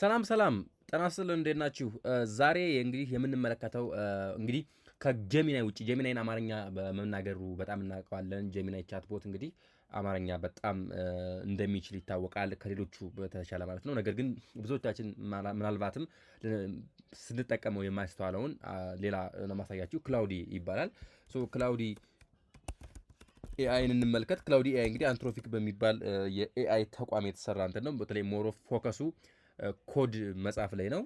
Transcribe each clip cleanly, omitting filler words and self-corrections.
ሰላም ሰላም ጤና ይስጥልን፣ እንዴት ናችሁ? ዛሬ እንግዲህ የምንመለከተው እንግዲህ ከ Gemini ውጭ Gemini ን አማርኛ በመናገሩ በጣም እናውቀዋለን። Gemini chatbot እንግዲህ አማርኛ በጣም እንደሚችል ይታወቃል፣ ከሌሎቹ በተሻለ ማለት ነው። ነገር ግን ብዙዎቻችን ምናልባትም ስንጠቀመው የማይስተዋለውን ሌላ ነው ማሳያችሁ። Claude ይባላል። So Claude AI ን እንመልከት። Claude AI እንግዲህ Anthropic በሚባል የ AI ተቋም የተሰራ እንትን ነው። በተለይ more of focus ኡ code መጻፍ ላይ ነው።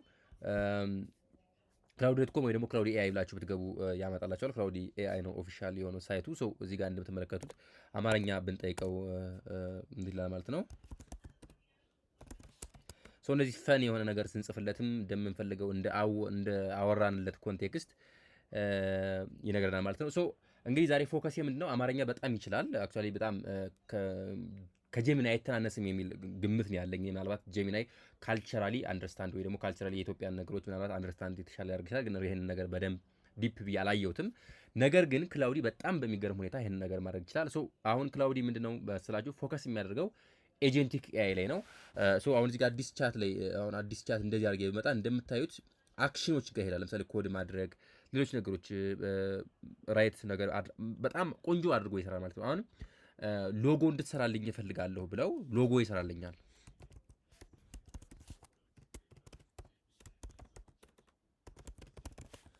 Claude.com ወይ ደግሞ Claude AI ብላችሁ ብትገቡ ያመጣላችኋል። Claude AI ነው official የሆነው site ኡ። So እዚህ ጋር እንደምትመለከቱት አማርኛ ብንጠይቀው እንዲህ ይላል ማለት ነው። So እንደዚህ fun የሆነ ነገር ስንጽፍለትም እንደምንፈልገው እንደ አወራንለት context ይነግረናል ማለት ነው። So እንግዲህ ዛሬ focus ምንድን ነው? አማርኛ በጣም ይችላል። Actually በጣም ከ Gemini አይተናነስም የሚል ግምት ነው ያለኝ። ምናልባት Gemini culturally understand ወይ ደግሞ culturally የኢትዮጵያን ነገሮች ምናልባት understand የተሻለ ያደርግ ይችላል። ግን ይህንን ነገር በደንብ deep ብዬ አላየሁትም። ነገር ግን Claude በጣም በሚገርም ሁኔታ ይህንን ነገር ማድረግ ይችላል። So አሁን Claude ምንድነው ስላችሁ focus የሚያደርገው agentic AI ላይ ነው። So አሁን እዚህ ጋር አዲስ chat ላይ አሁን አዲስ chat እንደዚህ አድርጌ ብመጣ እንደምታዩት አክሽኖች ጋር ይሄዳል። ለምሳሌ ኮድ ማድረግ፣ ሌሎች ነገሮች write ነገር በጣም ቆንጆ አድርጎ ይሰራል ማለት ነው። አሁን ሎጎ እንድትሰራልኝ እፈልጋለሁ ብለው ሎጎ ይሰራልኛል።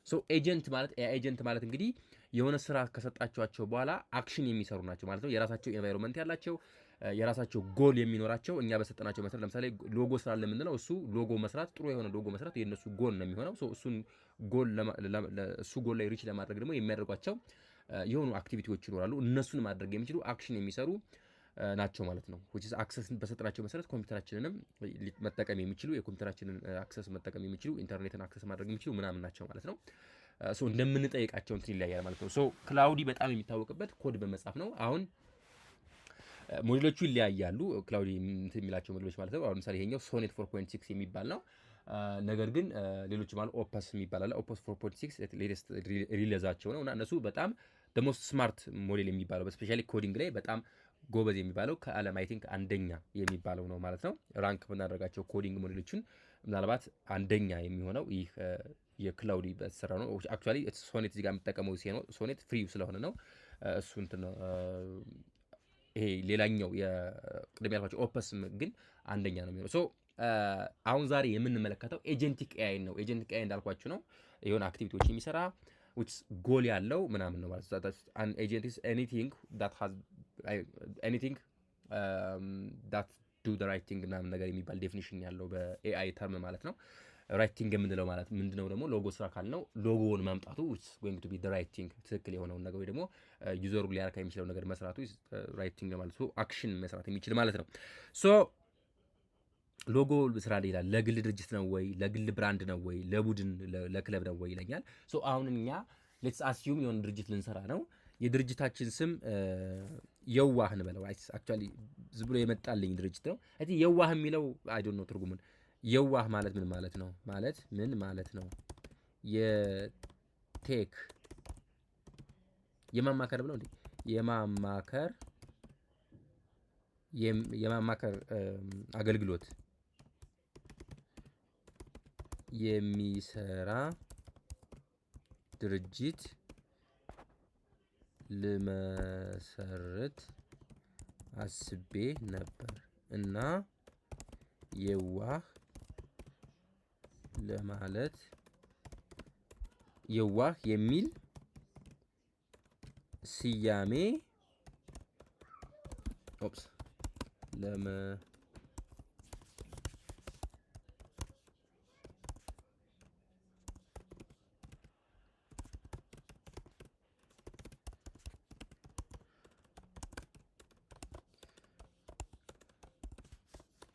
So agent ማለት agent ማለት እንግዲህ የሆነ ስራ ከሰጣችኋቸው በኋላ action የሚሰሩ ናቸው ማለት ነው። የራሳቸው environment ያላቸው፣ የራሳቸው ጎል የሚኖራቸው፣ እኛ በሰጠናቸው መሰረት፣ ለምሳሌ ሎጎ ስራ ለምንለው እሱ ሎጎ መስራት፣ ጥሩ የሆነ ሎጎ መስራት የእነሱ ጎል ነው የሚሆነው። እሱን ጎል እሱ ጎል ላይ reach ለማድረግ ደግሞ የሚያደርጓቸው የሆኑ activity ዎች ይኖራሉ። እነሱን ማድረግ የሚችሉ action የሚሰሩ ናቸው ማለት ነው። Access በሰጠናቸው መሰረት ኮምፒውተራችንንም መጠቀም የሚችሉ፣ የኮምፒውተራችንን access መጠቀም የሚችሉ፣ ኢንተርኔትን access ማድረግ የሚችሉ ምናምን ናቸው ማለት ነው። So እንደምንጠይቃቸው እንትን ይለያያል ማለት ነው። So Claude በጣም የሚታወቅበት ኮድ በመጻፍ ነው። አሁን ሞዴሎቹ ይለያያሉ። Claude የሚላቸው ሞዴሎች ማለት ነው። አሁን ለምሳሌ ይሄኛው Sonnet 4.6 የሚባል ነው። ነገር ግን ሌሎች ማለት Opus የሚባል አለ። Opus 4.6 latest release ኣቸው ነው እና እነሱ በጣም most smart model የሚባለው፣ especially coding ላይ በጣም ጎበዝ የሚባለው፣ ከዓለም I think አንደኛ የሚባለው ነው ማለት ነው። Rank ብናደርጋቸው coding ሞዴሎችን ምናልባት አንደኛ የሚሆነው ይህ የ Claude በተሰራ ነው። Actually Sonnet እዚህ ጋር የምጠቀመው Sonnet free ስለሆነ ነው። እሱ እንትን ይሄ ሌላኛው የቅድም ያልኳቸው Opus ግን አንደኛ ነው የሚሆነው። So አሁን ዛሬ የምንመለከተው agentic AI ነው። Agentic AI እንዳልኳችሁ ነው፣ የሆነ activity ዎች የሚሰራ which goal ያለው ምናምን ነው ማለት ነው። Agent is anything that do the right thing ምናምን ነገር የሚባል definition ያለው በ AI term ማለት ነው። Right thing የምንለው ማለት ምንድነው ደግሞ? ሎጎ ስራ ካልነው ሎጎውን ማምጣቱ going to be right thing፣ ትክክል የሆነውን ነገር ወይ ደግሞ user ኡ ሊያረካ የሚችለው ነገር መስራቱ right thing ማለት action መስራት የሚችል ማለት ነው። So ሎጎ ስራ ይላል። ለግል ድርጅት ነው ወይ፣ ለግል brand ነው ወይ፣ ለቡድን ለክለብ ነው ወይ ይለኛል። So አሁን እኛ let's assume የሆነ ድርጅት ልንሰራ ነው። የድርጅታችን ስም የዋህ እንበለው። Actually ዝም ብሎ የመጣልኝ ድርጅት ነው። የዋህ የሚለው I don't know ትርጉሙን። የዋህ ማለት ምን ማለት ነው? ማለት ምን ማለት ነው? የ tech የማማከር ብለው እንዴ የማማከር አገልግሎት የሚሰራ ድርጅት ልመሰርት አስቤ ነበር እና የዋህ ለማለት የዋህ የሚል ስያሜ oops ለመ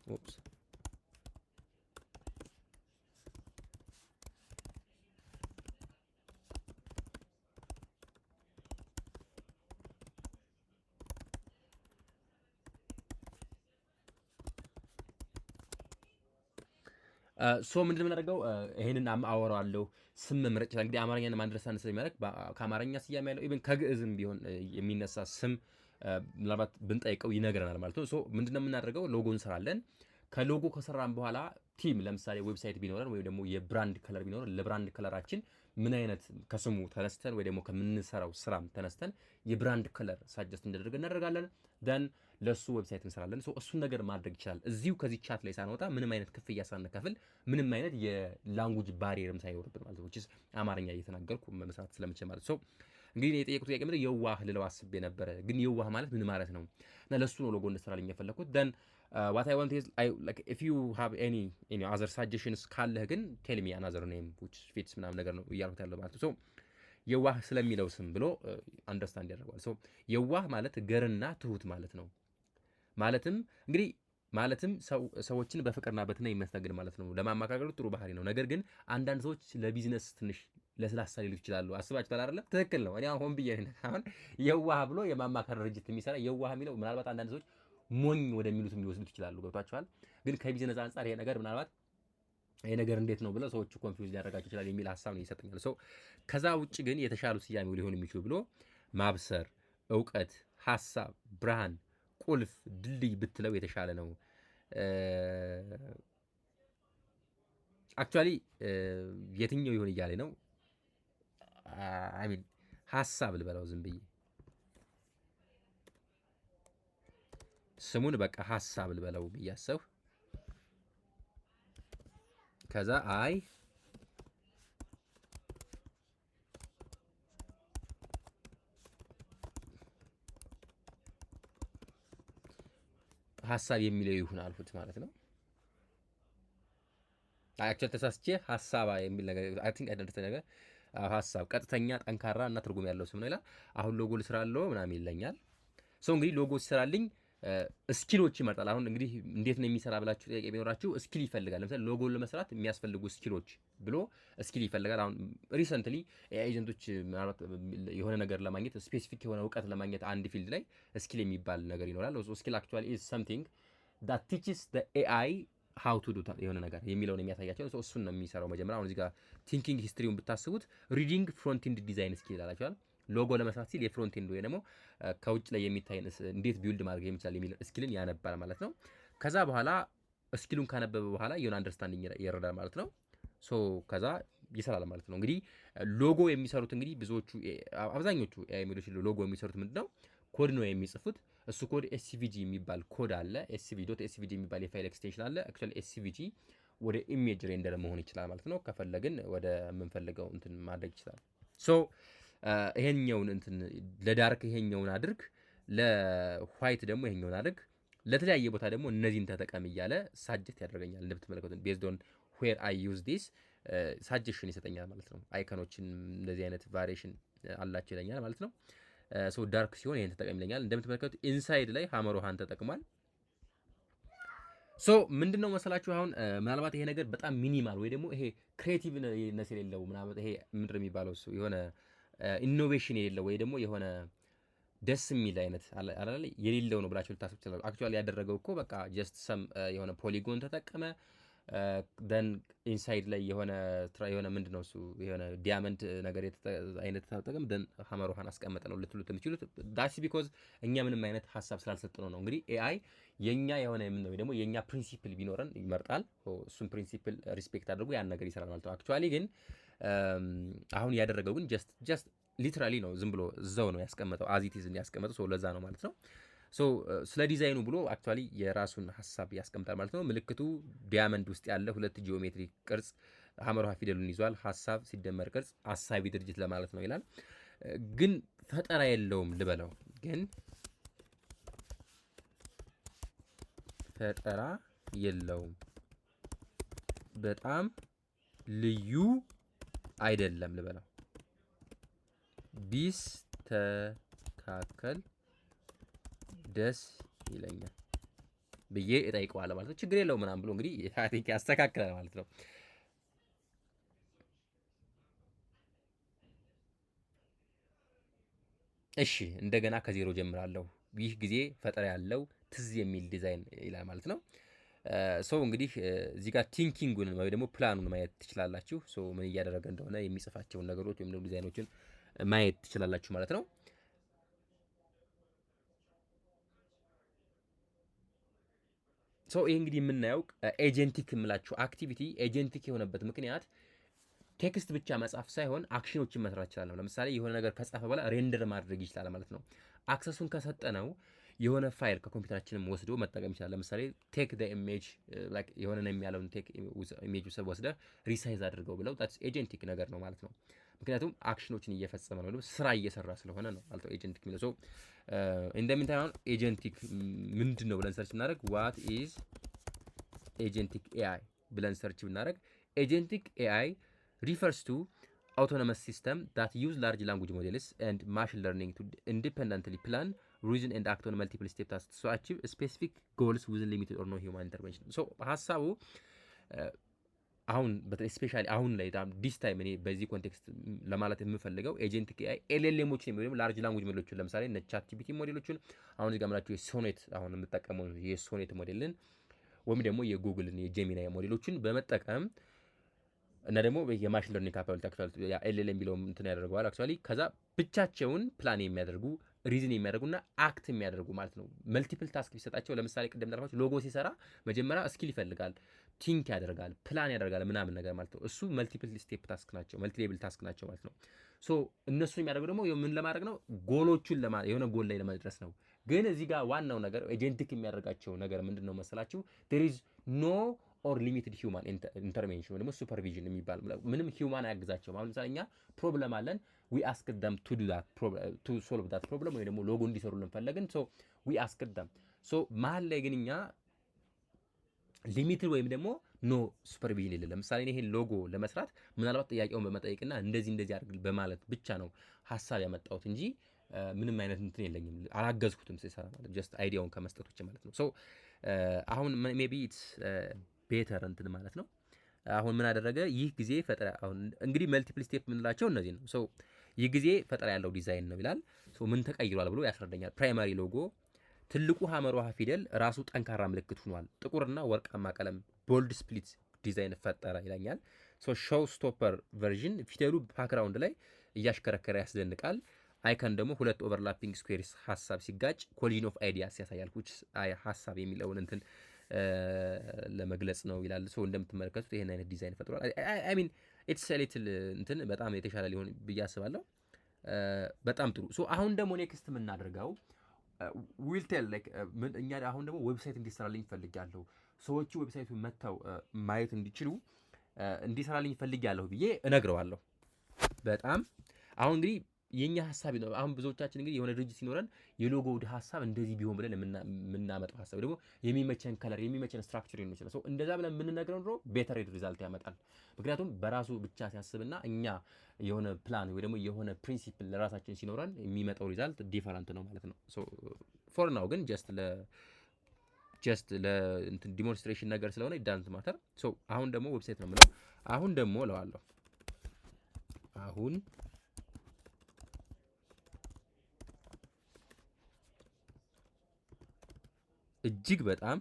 oops so ምንድን የምናደርገው? ይሄንን አወራዋለሁ። ስም መምረጥ ይችላል። እንግዲህ አማርኛን understand ስለሚያደርግ ከአማርኛ ስያሜ ያለው፣ even ከግዕዝም ቢሆን የሚነሳ ስም ምናልባት ብንጠይቀው ይነግረናል ማለት ነው። So ምንድነው የምናደርገው? ሎጎ እንሰራለን። ከሎጎ ከሰራን በኋላ theme፣ ለምሳሌ website ቢኖረን ወይም ደግሞ የ brand color ቢኖረን ለ brand color ኣችን ምን አይነት ከስሙ ተነስተን ወይ ደግሞ ከምንሰራው ስራም ተነስተን የ brand color suggest እንዲያደርግ እናደርጋለን። Then ለእሱ website እንሰራለን። እሱን ነገር ማድረግ ይችላል። እዚሁ ከዚህ chat ላይ ሳንወጣ፣ ምንም አይነት ክፍያ ሳንከፍል፣ ምንም አይነት የ language barrier ም ሳይኖርብን ማለት ነው። አማርኛ እየተናገርኩ መስራት ስለምችል ማለት ነው። እንግዲህ የጠየቁት ጥያቄ ምንድን፣ የዋህ ልለው አስቤ ነበረ፣ ግን የዋህ ማለት ምን ማለት ነው? እና ለእሱ ነው ሎጎ እንድሰራልኝ የፈለግኩት። Then what I want is, if you have any other suggestions ካለህ ግን tell me another name which fits ምናምን ነገር ነው እያልኩት ያለው ማለት ነው። የዋህ ስለሚለው ስም ብሎ understand ያደርገዋል። So የዋህ ማለት ገርና ትሁት ማለት ነው። ማለትም እንግዲህ ማለትም ሰዎችን በፍቅርና በትህትና የሚያስተናግድ ማለት ነው። ለማማከር ጥሩ ባህሪ ነው። ነገር ግን አንዳንድ ሰዎች ለቢዝነስ ትንሽ ለስላሳ ሊሉ ይችላሉ። አስባችኋል አይደለ? ትክክል ነው። እኔ አሁን ብዬ አሁን የዋህ ብሎ የማማከር ድርጅት የሚሰራ፣ የዋህ የሚለው ምናልባት አንዳንድ ሰዎች ሞኝ ወደሚሉትም ሊወስዱት ይችላሉ። ገብቷችኋል? ግን ከቢዝነስ አንጻር ይሄ ነገር ምናልባት ይሄ ነገር እንዴት ነው ብለው ሰዎቹ confuse ሊያደርጋቸው ይችላል የሚል ሀሳብ ነው ይሰጠኛል። So ከዛ ውጭ ግን የተሻሉ ስያሜው ሊሆን የሚችሉ ብሎ ማብሰር፣ እውቀት፣ ሀሳብ፣ ብርሃን፣ ቁልፍ፣ ድልድይ ብትለው የተሻለ ነው። Actually የትኛው ይሆን እያለ ነው። I mean ሀሳብ ልበለው፣ ዝም ብዬ ስሙን በቃ ሀሳብ ልበለው ብዬ አሰብኩ። ከዛ አይ ሀሳብ የሚለው ይሁን አልኩት ማለት ነው። Actually ተሳስቼ ሀሳባ የሚል ነገር I think አይደንተ ነገር። ሀሳብ ቀጥተኛ፣ ጠንካራ እና ትርጉም ያለው ስም ነው ይላል። አሁን ሎጎ ልስራለው ምናምን ይለኛል። So እንግዲህ ሎጎ ሲሰራልኝ skill ኦች ይመርጣል። አሁን እንግዲህ እንዴት ነው የሚሰራ ብላችሁ ጥያቄ ቢኖራችሁ skill ይፈልጋል። ለምሳሌ ሎጎ ለመስራት የሚያስፈልጉ skill ኦች ብሎ skill ይፈልጋል። አሁን recently agent ኦች ምናልባት የሆነ ነገር ለማግኘት፣ specific የሆነ እውቀት ለማግኘት አንድ field ላይ skill የሚባል ነገር ይኖራል። Skill actually is something that teaches AI how to do የሆነ ነገር የሚለውን የሚያሳያቸው እሱን ነው የሚሰራው። መጀመሪያ አሁን እዚህ ጋር thinking history ውን ብታስቡት reading front end design skill ይላቸዋል። ሎጎ ለመስራት ሲል የ front end ወይ ደግሞ ከውጭ ላይ የሚታይን እንዴት build ማድረግ የሚችላል የሚል skill ን ያነባል ማለት ነው። ከዛ በኋላ skill ኡን ካነበበ በኋላ የሆነ understanding ይረዳል ማለት ነው። So ከዛ ይሰራል ማለት ነው። እንግዲህ ሎጎ የሚሰሩት እንግዲህ ብዙዎቹ፣ አብዛኞቹ AI ሞዴሎች ሎጎ የሚሰሩት ምንድን ነው? ኮድ ነው የሚጽፉት። እሱ code SVG የሚባል ኮድ አለ። SV.SVG የሚባል የ file extension አለ። Actually SVG ወደ image render መሆን ይችላል ማለት ነው። ከፈለግን ወደ የምንፈልገው እንትን ማድረግ ይችላል። So ይሄኛውን እንትን ለ dark ይሄኛውን አድርግ፣ ለ white ደግሞ ይሄኛውን አድርግ፣ ለተለያየ ቦታ ደግሞ እነዚህን ተጠቀም እያለ suggest ያደርገኛል። እንደምትመለከቱት based on where I use this suggestion ይሰጠኛል ማለት ነው። Icon ኦችን እንደዚህ አይነት variation አላቸው ይለኛል ማለት ነው። So dark ሲሆን ይሄን ተጠቀም ይለኛል። እንደምትመለከቱት inside ላይ ሀመር ውሃን ተጠቅሟል። So ምንድነው መሰላችሁ፣ አሁን ምናልባት ይሄ ነገር በጣም minimal ወይ ደግሞ ይሄ creativeness የሌለው ምናምን፣ ይሄ ምንድን ነው የሚባለው፣ እሱ የሆነ innovation የሌለው ወይ ደግሞ የሆነ ደስ የሚል አይነት አላለ የሌለው ነው ብላችሁ ልታስቡ ትችላላችሁ። Actually ያደረገው እኮ በቃ just some የሆነ polygon ተጠቀመ፣ then inside ላይ የሆነ ምንድን ነው እሱ የሆነ diamond ነገር አይነት ተጠቀም፣ then ሀመር ውሃን አስቀመጠ ነው ልትሉት የምችሉት። That's because እኛ ምንም አይነት ሀሳብ ስላልሰጥነው ነው። እንግዲህ AI የኛ የሆነ ምን ነው ደግሞ የኛ principle ቢኖረን ይመርጣል። እሱን principle respect አድርጎ ያን ነገር ይሰራል ማለት ነው። Actually ግን አሁን ያደረገው ግን just literally ነው፣ ዝም ብሎ እዛው ነው ያስቀመጠው፣ as it is ያስቀመጠው። So ለዛ ነው ማለት ነው። So ስለ ዲዛይኑ ብሎ actually የራሱን ሀሳብ ያስቀምጣል ማለት ነው። ምልክቱ diamond ውስጥ ያለ ሁለት ጂኦሜትሪ ቅርጽ ሀመር ውሃ ፊደሉን ይዟል። ሀሳብ ሲደመር ቅርጽ አሳቢ ድርጅት ለማለት ነው ይላል። ግን ፈጠራ የለውም ልበለው፣ ግን ፈጠራ የለውም፣ በጣም ልዩ አይደለም ልበለው፣ ቢስተካከል ደስ ይለኛል ብዬ እጠይቀዋለሁ ማለት ነው። ችግር የለውም ምናምን ብሎ እንግዲህ ያስተካክላል ማለት ነው። እሺ፣ እንደገና ከዜሮ ጀምራለሁ። ይህ ጊዜ ፈጠራ ያለው ትዝ የሚል ዲዛይን ይላል ማለት ነው። So እንግዲህ እዚህ ጋር thinking ኡን ወይ ደግሞ ፕላኑን ማየት ትችላላችሁ። So ምን እያደረገ እንደሆነ የሚጽፋቸውን ነገሮች ወይም ደግሞ ዲዛይኖችን ማየት ትችላላችሁ ማለት ነው። So ይህ እንግዲህ የምናየው agentic የምላችሁ activity agentic የሆነበት ምክንያት text ብቻ መጻፍ ሳይሆን action ኖችን መስራት ይችላል። ለምሳሌ የሆነ ነገር ከጻፈ በኋላ render ማድረግ ይችላል ማለት ነው። Access ኡን ከሰጠነው የሆነ ፋይል ከኮምፒውተራችንም ወስዶ መጠቀም ይችላል። ለምሳሌ take the image፣ የሆነ ነው የሚያለውን take image ወስደህ resize አድርገው ብለው agentic ነገር ነው ማለት ነው። ምክንያቱም action ኖችን እየፈጸመ ነው፣ ስራ እየሰራ ስለሆነ ነው ማለት ነው agentic የሚለው። So እንደምንታይ አሁን agentic ምንድን ነው ብለን search ብናደርግ፣ what is agentic AI ብለን search ብናደርግ፣ agentic AI refers to autonomous system that use large language models and machine learning to independently plan, reason and act on multiple step tasks to achieve specific goals with limited or no human intervention። So ሀሳቡ አሁን በተለይ especially አሁን ላይ በጣም this time እኔ በዚህ context ለማለት የምፈልገው agentic AI LLM ኦችን ወይም large language ሞዴሎችን፣ ለምሳሌ እነ ChatGPT ሞዴሎችን፣ አሁን እዚህ ጋር የምላችሁ የ Sonnet፣ አሁን የምጠቀመው የ Sonnet ሞዴልን ወይም ደግሞ የ Google ን የ Gemini ሞዴሎችን በመጠቀም እና ደግሞ የ machine learning capability actually LLM የሚለውም እንትን ያደርገዋል actually። ከዛ ብቻቸውን ፕላን የሚያደርጉ፣ reason የሚያደርጉና act የሚያደርጉ ማለት ነው። Multiple task ቢሰጣቸው፣ ለምሳሌ ቅድም እንዳልኳቸው ሎጎ ሲሰራ መጀመሪያ skill ይፈልጋል፣ think ያደርጋል፣ ፕላን ያደርጋል ምናምን ነገር ማለት ነው። እሱ multiple step task ናቸው፣ multi-level task ናቸው ማለት ነው። So እነሱን የሚያደርጉ ደግሞ ምን ለማድረግ ነው? ጎሎቹን የሆነ ጎል ላይ ለመድረስ ነው። ግን እዚህ ጋር ዋናው ነገር agentic የሚያደርጋቸው ነገር ምንድን ነው መሰላችሁ? There is no or limited human intervention ወይ ደግሞ supervision የሚባል፣ ምንም human አያግዛቸውም። አሁን ለምሳሌ እኛ problem አለን፣ we ask them to do that, to solve that problem፣ ወይ ደግሞ ሎጎ እንዲሰሩልን ፈለግን፣ so we ask them። So መሀል ላይ ግን እኛ limited ወይም ደግሞ no supervision የለም። ለምሳሌ ይሄን ሎጎ ለመስራት ምናልባት ጥያቄውን በመጠየቅና እንደዚህ እንደዚህ አድርግ በማለት ብቻ ነው ሀሳብ ያመጣሁት እንጂ ምንም አይነት እንትን የለኝም፣ አላገዝኩትም ሲሰራ ማለት፣ just idea ውን ከመስጠት ውጭ ማለት ነው። So አሁን maybe it's better እንትን ማለት ነው። አሁን ምን አደረገ? ይህ ጊዜ ፈጠራ፣ አሁን እንግዲህ multiple step የምንላቸው እነዚህ ነው። So ይህ ጊዜ ፈጠራ ያለው ዲዛይን ነው ይላል። So ምን ተቀይሯል ብሎ ያስረዳኛል። Primary logo ትልቁ ሐመር ውሃ ፊደል ራሱ ጠንካራ ምልክት ሆኗል። ጥቁርና ወርቃማ ቀለም bold split design ፈጠረ ይለኛል። So show stopper version ፊደሉ background ላይ እያሽከረከረ ያስደንቃል። Icon ደግሞ ሁለት overlapping squares ሀሳብ ሲጋጭ collision of ideas ያሳያል። Which ሀሳብ የሚለውን እንትን ለመግለጽ ነው ይላል። So እንደምትመለከቱት ይሄን አይነት ዲዛይን ፈጥሯል። I mean, it's little እንትን በጣም የተሻለ ሊሆን ብዬ አስባለሁ። በጣም ጥሩ። So አሁን ደግሞ next የምናደርገው we'll tell like እኛ አሁን ደግሞ website እንዲሰራልኝ ፈልጊያለሁ፣ ሰዎቹ website ኡን መጥተው ማየት እንዲችሉ እንዲሰራልኝ ፈልጊያለሁ ብዬ እነግረዋለሁ። በጣም አሁን እንግዲህ የኛ ሀሳብ ነው። አሁን ብዙዎቻችን እንግዲህ የሆነ ድርጅት ሲኖረን የሎጎ ሀሳብ እንደዚህ ቢሆን ብለን የምናመጣው ሀሳብ ደግሞ የሚመቸን color፣ የሚመቸን structure ሊሆን ይችላል። እንደዛ ብለን የምንነግረው ድሮ better result ያመጣል። ምክንያቱም በራሱ ብቻ ሲያስብና እኛ የሆነ ፕላን ወይ ደግሞ የሆነ principle ለራሳችን ሲኖረን የሚመጣው result different ነው ማለት ነው። For now ግን just ለ demonstration ነገር ስለሆነ doesn't matter። አሁን ደግሞ website ነው የምለው። አሁን ደግሞ እለዋለሁ፣ አሁን እጅግ በጣም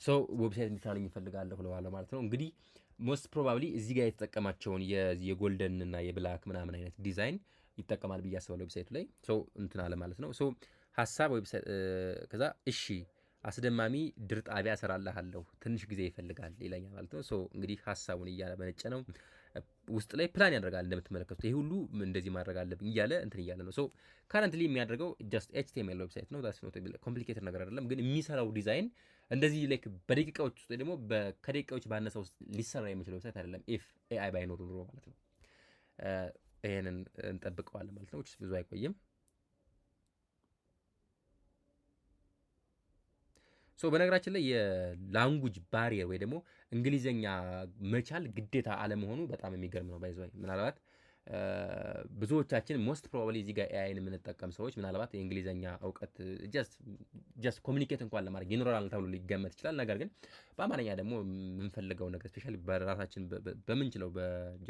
so website እንዲሰራልኝ እፈልጋለሁ እለዋለሁ ማለት ነው። እንግዲህ most probably እዚህ ጋር የተጠቀማቸውን የ golden እና የ black ምናምን አይነት ዲዛይን ይጠቀማል ብዬ አስባለሁ website ኡ ላይ። So እንትን አለ ማለት ነው። So ሀሳብ website፣ ከዛ እሺ አስደማሚ ድር ጣቢያ እሰራልሃለሁ፣ ትንሽ ጊዜ ይፈልጋል ይለኛል ማለት ነው። So እንግዲህ ሀሳቡን እያመነጨ ነው፣ ውስጥ ላይ ፕላን ያደርጋል። እንደምትመለከቱት ይሄ ሁሉ እንደዚህ ማድረግ አለብኝ እያለ እንትን እያለ ነው። So currently የሚያደርገው just HTML website ነው። That's not complicated ነገር አይደለም። ግን የሚሰራው ዲዛይን እንደዚህ like በደቂቃዎች ውስጥ ወይ ደግሞ ከደቂቃዎች ባነሰ ውስጥ ሊሰራ የሚችል website አይደለም። If AI ባይኖር ኑሮ ማለት ነው። ይሄንን እንጠብቀዋለን ማለት ነው። ብዙ አይቆይም። So በነገራችን ላይ የ language barrier ወይ ደግሞ እንግሊዘኛ መቻል ግዴታ አለመሆኑ በጣም የሚገርም ነው። By the way ምናልባት ብዙዎቻችን most probably እዚህ ጋር AI ን የምንጠቀም ሰዎች ምናልባት የእንግሊዝኛ እውቀት just communicate እንኳን ለማድረግ ይኖራል ተብሎ ሊገመት ይችላል። ነገር ግን በአማርኛ ደግሞ የምንፈልገው ነገር especially በራሳችን በምንችለው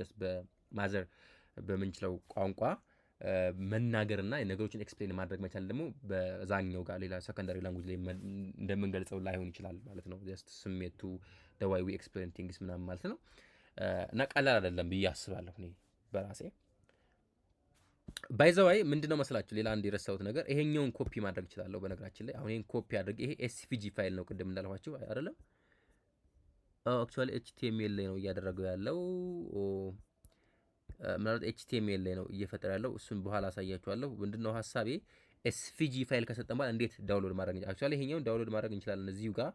just በ mother በምንችለው ቋንቋ መናገርና ነገሮችን explain ማድረግ መቻል ደግሞ በዛኛው ጋር ሌላ secondary language ላይ እንደምንገልጸው ላይሆን ይችላል ማለት ነው። Just ስሜቱ፣ the way we explain things ምናምን ማለት ነው። እና ቀላል አይደለም ብዬ አስባለሁ እኔ በራሴ። By the way፣ ምንድነው መስላችሁ ሌላ አንድ የረሳሁት ነገር፣ ይሄኛውን ኮፒ ማድረግ እችላለሁ። በነገራችን ላይ አሁን ይሄን ኮፒ አድርጌ፣ ይሄ SVG file ነው ቅድም እንዳልኳችሁ አይደለም። Actually HTML ላይ ነው እያደረገው ያለው፣ ምናልባት HTML ላይ ነው እየፈጠረ ያለው። እሱን በኋላ አሳያችኋለሁ። ምንድነው ሀሳቤ፣ SVG file ከሰጠን በኋላ እንዴት download ማድረግ፣ actually ይሄኛውን download ማድረግ እንችላለን እዚሁ ጋር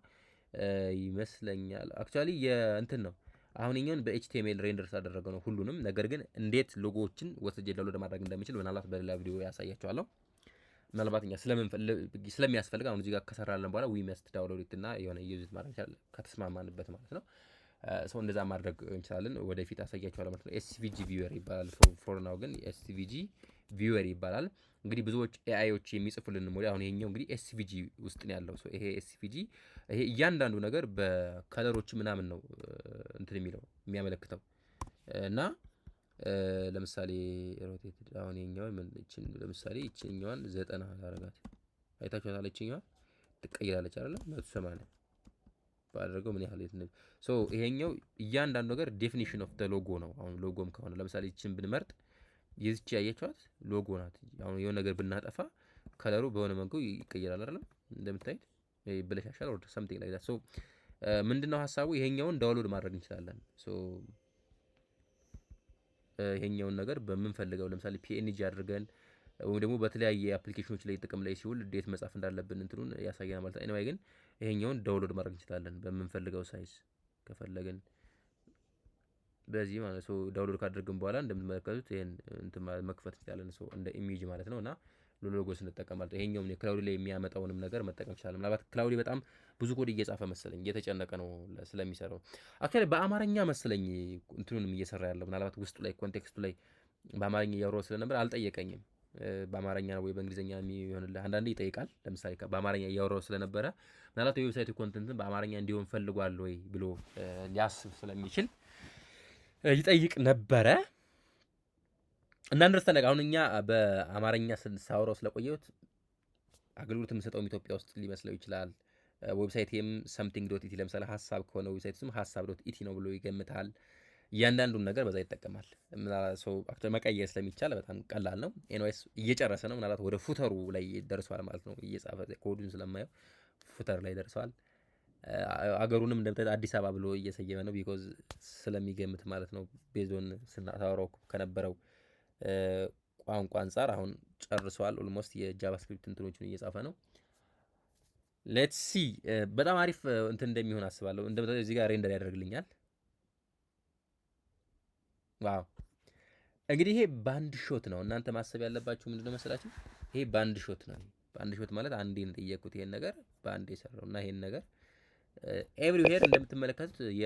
ይመስለኛል። Actually የእንትን ነው፣ አሁን ይሄኛውን በ HTML render ስላደረገው ነው ሁሉንም። ነገር ግን እንዴት ሎጎዎችን ወስጄ download ማድረግ እንደሚችል ምናልባት በሌላ ቪዲዮ ያሳያችኋለሁ። ምናልባት እኛ ስለሚያስፈልግ አሁን እዚህ ጋር ከሰራለን በኋላ we must download እና የሆነ use ማድረግ እንችላለን ከተስማማንበት ማለት ነው። So እንደዛ ማድረግ እንችላለን። ወደፊት አሳያችኋለሁ ማለት ነው። SVG viewer ይባላል። For now ግን SVG viewer ይባላል። እንግዲህ ብዙዎች AI ዎች የሚጽፉልን ሞዴል አሁን ይሄኛው እንግዲህ SVG ውስጥ ነው ያለው። ይሄ SVG፣ ይሄ እያንዳንዱ ነገር በ color ኦች ምናምን ነው እንትን የሚለው፣ የሚያመለክተው። እና ለምሳሌ rotate፣ አሁን ይሄኛውን ለምሳሌ ይችኛዋን 90 ላረጋት፣ አይታችኋታል። ይችኛዋ ትቀይራለች አይደለ? 180 ባደረገው ምን ያህል፣ so ይሄኛው እያንዳንዱ ነገር definition of the logo ነው። አሁን ሎጎም ከሆነ ለምሳሌ ይችን ብንመርጥ የዚች ያየችኋት ሎጎ ናት። አሁን የሆነ ነገር ብናጠፋ color ኡ በሆነ መልኩ ይቀየራል አይደለም? እንደምታዩት ይበለሻሻል or something like that። So ምንድነው ሀሳቡ? ይሄኛውን download ማድረግ እንችላለን። So ይሄኛውን ነገር በምንፈልገው ለምሳሌ PNG አድርገን ወይም ደግሞ በተለያየ application ኖች ላይ ጥቅም ላይ ሲውል እንዴት መጻፍ እንዳለብን እንትኑን ያሳየናል ማለት ነው። Anyway ግን ይሄኛውን download ማድረግ እንችላለን በምንፈልገው size ከፈለግን በዚህ ማለት ነው። Download ካደረግን በኋላ እንደምትመለከቱት ይሄን እንትን መክፈት እንችላለን። So እንደ image ማለት ነው እና ሎጎ ስንጠቀም ማለት ነው። ይሄኛውም የ Claude ላይ የሚያመጣውንም ነገር መጠቀም እንችላለን። ምናልባት Claude በጣም ብዙ ኮድ እየጻፈ መሰለኝ፣ እየተጨነቀ ነው ስለሚሰራው። Actually በአማርኛ መሰለኝ እንትኑንም እየሰራ ያለው። ምናልባት ውስጡ ላይ context ኡ ላይ በአማርኛ እያወራሁ ስለነበር አልጠየቀኝም። በአማርኛ ወይ በእንግሊዝኛ የሚሆንልህ አንዳንዴ ይጠይቃል። ለምሳሌ በአማርኛ እያወራሁ ስለነበረ ምናልባት የ website ኡ content ን በአማርኛ እንዲሆን ፈልጓል ወይ ብሎ ሊያስብ ስለሚችል ይጠይቅ ነበረ። እና understand አሁን እኛ በአማርኛ ሳወራው ስለቆየሁት አገልግሎት የምሰጠውም ኢትዮጵያ ውስጥ ሊመስለው ይችላል። Website ኤም something.et፣ ለምሳሌ ሀሳብ ከሆነ website ስም ሀሳብ.et ነው ብሎ ይገምታል። እያንዳንዱን ነገር በዛ ይጠቀማል። So መቀየር ስለሚቻል በጣም ቀላል ነው። Anyways እየጨረሰ ነው። ምናልባት ወደ footer ኡ ላይ ደርሷል ማለት ነው። እየጻፈ ኮዱን ስለማየው footer ላይ ደርሷል። አገሩንም እንደምታዩት አዲስ አበባ ብሎ እየሰየመ ነው። Because ስለሚገምት ማለት ነው። Based on ስናወራው ከነበረው ቋንቋ አንጻር አሁን ጨርሰዋል። Almost የ JavaScript እንትኖችን እየጻፈ ነው። Let's see፣ በጣም አሪፍ እንትን እንደሚሆን አስባለሁ። እንደምታዩት እዚህ ጋር render ያደርግልኛል። Wow፣ እንግዲህ ይሄ በአንድ shot ነው። እናንተ ማሰብ ያለባችሁ ምንድነው መሰላችሁ? ይሄ በአንድ shot ነው። በአንድ shot ማለት አንዴ ነው የጠየቅኩት፣ ይሄን ነገር በአንዴ የሰራው። እና ይሄን ነገር everywhere እንደምትመለከቱት የ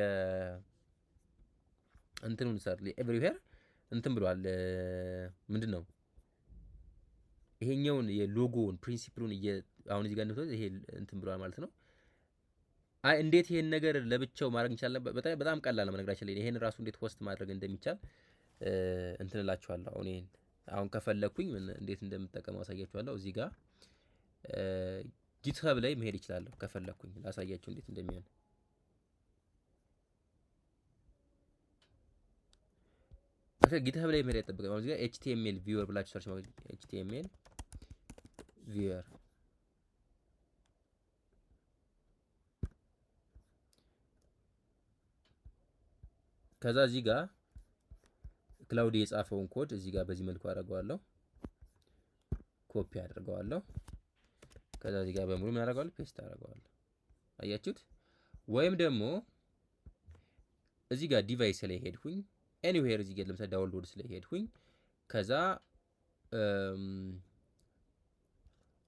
እንትኑን ሰር everywhere እንትን ብሏል። ምንድን ነው፣ ይሄኛውን የ logo ውን principle ኡን አሁን እዚህ ጋር እንደምትመለከቱት ይሄ እንትን ብሏል ማለት ነው። አይ፣ እንዴት ይሄን ነገር ለብቻው ማድረግ እንችላለን? በጣም በጣም ቀላል ነው። በነገራችን ላይ ይሄን ራሱ እንዴት host ማድረግ እንደሚቻል እንትን እላችኋለሁ። አሁን ይሄን አሁን ከፈለኩኝ እንዴት እንደምጠቀመው አሳያችኋለሁ። እዚህ ጋር GitHub ላይ መሄድ እችላለሁ ከፈለኩኝ፣ ላሳያችሁ እንዴት እንደሚሆን። GitHub ላይ መሄድ አይጠበቅም። አሁን እዚህ ጋር HTML viewer ብላችሁ search ማለት፣ HTML viewer፣ ከዛ እዚህ ጋር Claude የጻፈውን ኮድ እዚህ ጋር በዚህ መልኩ አደርገዋለሁ፣ ኮፒ አድርገዋለሁ። ከዛ እዚህ ጋር በሙሉ ምን አደርገዋለሁ? Paste አደርገዋለሁ። አያችሁት? ወይም ደግሞ እዚህ ጋር device ላይ ሄድኩኝ፣ anywhere እዚህ ጋር ለምሳሌ download ላይ ሄድኩኝ፣ ከዛ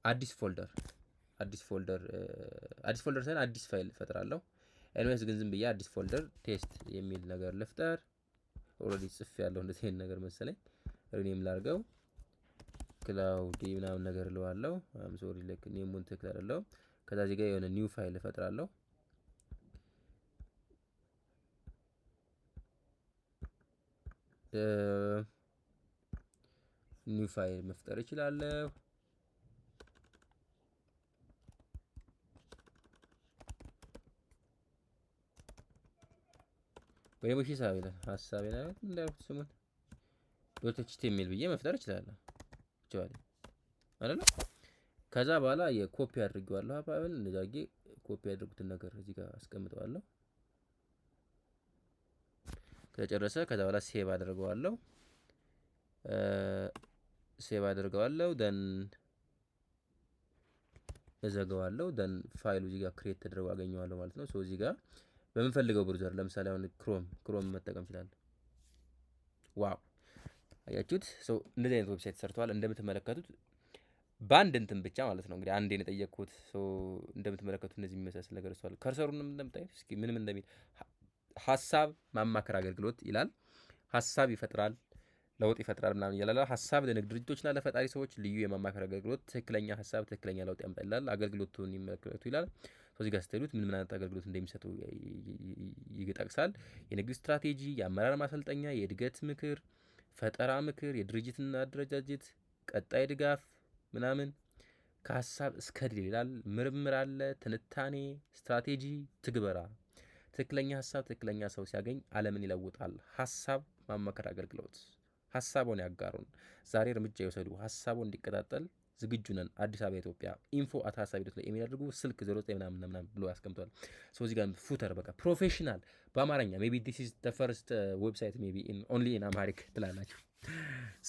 አዲስ folder ሳይሆን አዲስ ፋይል እፈጥራለሁ። Anyways ግን ዝም ብዬ አዲስ folder test የሚል ነገር ልፍጠር። Already ጽፌ ያለሁ እንደዚህ አይነት ነገር መሰለኝ። Rename ላድርገው፣ Claude ምናምን ነገር እለዋለሁ። I'm sorry፣ like name ኡን ትክክል አይደለም። ከዛ እዚህ ጋር የሆነ new file እፈጥራለሁ። New file መፍጠር እችላለሁ። ወይ ደግሞ ሂሳብ ይላል፣ ሀሳብ ይላል እንዳልኩት ስሙን .html ብዬ መፍጠር እችላለሁ። ይችላል አይደል? ከዛ በኋላ የኮፒ አድርጌዋለሁ። ፋይል እንደዛ አድርጌ ኮፒ ያደረጉትን ነገር እዚህ ጋር አስቀምጠዋለሁ። ከጨረሰ ከዛ በኋላ save አድርገዋለሁ። Save አድርገዋለሁ፣ then እዘጋዋለሁ። Then ፋይሉ እዚህ ጋር create ተደርጎ አገኘዋለሁ ማለት ነው። So እዚህ ጋር በምንፈልገው browser፣ ለምሳሌ አሁን Chrome መጠቀም እችላለሁ። Wow፣ አያችሁት? So እንደዚህ አይነት website ሰርተዋል እንደምትመለከቱት በአንድ እንትን ብቻ ማለት ነው። እንግዲህ አንዴን የጠየቅኩት። So እንደምትመለከቱት እነዚህ የሚመሳሰል ነገር ሰርቷል። Cursor ኡንም እንደምታዩት እስኪ ምንም እንደሚል ሀሳብ ማማከር አገልግሎት ይላል። ሀሳብ ይፈጥራል፣ ለውጥ ይፈጥራል ምናምን እያላለ ሀሳብ ለንግድ ድርጅቶችና ለፈጣሪ ሰዎች ልዩ የማማከር አገልግሎት፣ ትክክለኛ ሀሳብ ትክክለኛ ለውጥ ያመጣል ይላል። አገልግሎቱን ይመለከቱ ይላል። እዚህ ጋር ስትሄዱት ምን ምን አይነት አገልግሎት እንደሚሰጡ ይጠቅሳል። የንግድ ስትራቴጂ፣ የአመራር ማሰልጠኛ፣ የእድገት ምክር፣ ፈጠራ ምክር፣ የድርጅትና አደረጃጀት፣ ቀጣይ ድጋፍ ምናምን፣ ከሀሳብ እስከ ድል ይላል። ምርምር አለ፣ ትንታኔ፣ ስትራቴጂ፣ ትግበራ። ትክክለኛ ሀሳብ ትክክለኛ ሰው ሲያገኝ ዓለምን ይለውጣል። ሀሳብ ማማከር አገልግሎት፣ ሀሳቦን ያጋሩን። ዛሬ እርምጃ ይውሰዱ። ሀሳቦን እንዲቀጣጠል ዝግጁ ነን። አዲስ አበባ ኢትዮጵያ። info@ሀሳቢ dot ላይ ኢሜል አድርጉ። ስልክ 09 ምናምን ምናምን ብሎ ያስቀምጧል። So እዚህ ጋር footer በቃ professional በአማርኛ፣ maybe this is the first website maybe only in Amharic ትላላችሁ።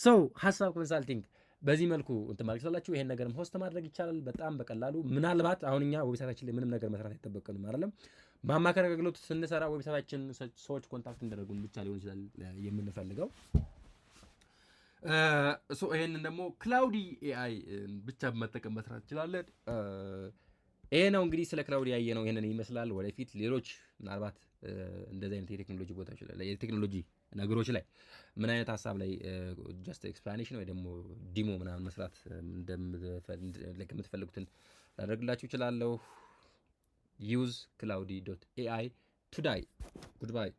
So ሀሳብ consulting በዚህ መልኩ እንትን ማድረግ ትችላላችሁ። ይሄን ነገርም host ማድረግ ይቻላል በጣም በቀላሉ። ምናልባት አሁን እኛ website ኣችን ላይ ምንም ነገር መስራት አይጠበቅንም አይደለም። ማማከር አገልግሎት ስንሰራ website ኣችን ሰዎች contact እንዲያደርጉን ብቻ ሊሆን ይችላል የምንፈልገው። So ይሄንን ደግሞ Claude AI ብቻ በመጠቀም መስራት እንችላለን። ይሄ ነው እንግዲህ ስለ Claude ያየነው ይሄንን ይመስላል። ወደፊት ሌሎች ምናልባት እንደዚህ አይነት የቴክኖሎጂ ቦታዎች ላይ፣ የቴክኖሎጂ ነገሮች ላይ ምን አይነት ሀሳብ ላይ just explanation ወይ ደግሞ demo ምናምን መስራት የምትፈልጉትን ላደርግላችሁ እችላለሁ። Use Claude.ai today. Goodbye.